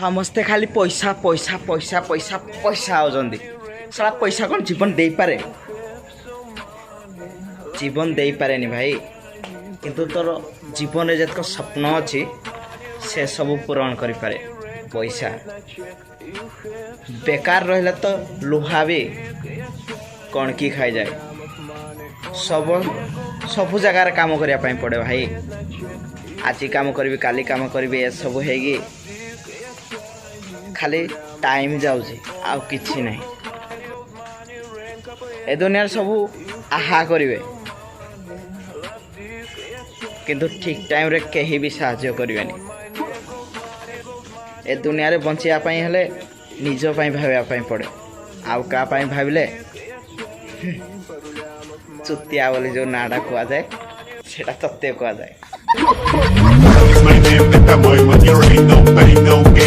ସମସ୍ତେ ଖାଲି ପଇସା ପଇସା ପଇସା ପଇସା ପଇସା ହେଉଛନ୍ତି। ଶଳା, ପଇସା କ'ଣ ଜୀବନ ଦେଇପାରେ? ଜୀବନ ଦେଇପାରେନି ଭାଇ, କିନ୍ତୁ ତୋର ଜୀବନରେ ଯେତିକ ସ୍ୱପ୍ନ ଅଛି, ସେ ସବୁ ପୂରଣ କରିପାରେ ପଇସା। ବେକାର ରହିଲେ ତ ଲୁହା ବି କଣକି ଖାଇଯାଏ। ସବୁ ସବୁ ଜାଗାରେ କାମ କରିବା ପାଇଁ ପଡ଼େ ଭାଇ। ଆଜି କାମ କରିବି, କାଲି କାମ କରିବି, ଏସବୁ ହେଇକି ଖାଲି ଟାଇମ୍ ଯାଉଛି, ଆଉ କିଛି ନାହିଁ। ଏ ଦୁନିଆରେ ସବୁ ଆହା କରିବେ, କିନ୍ତୁ ଠିକ୍ ଟାଇମ୍ରେ କେହି ବି ସାହାଯ୍ୟ କରିବେନି। ଏ ଦୁନିଆରେ ବଞ୍ଚିବା ପାଇଁ ହେଲେ ନିଜ ପାଇଁ ଭାବିବା ପାଇଁ ପଡ଼େ। ଆଉ କାହା ପାଇଁ ଭାବିଲେ ଚୁତିଆ ବୋଲି ଯେଉଁ ନାଁଟା କୁହାଯାଏ, ସେଇଟା ତତେ କୁହାଯାଏ। Is my name, это мой манер. Ain't no pain, no gain.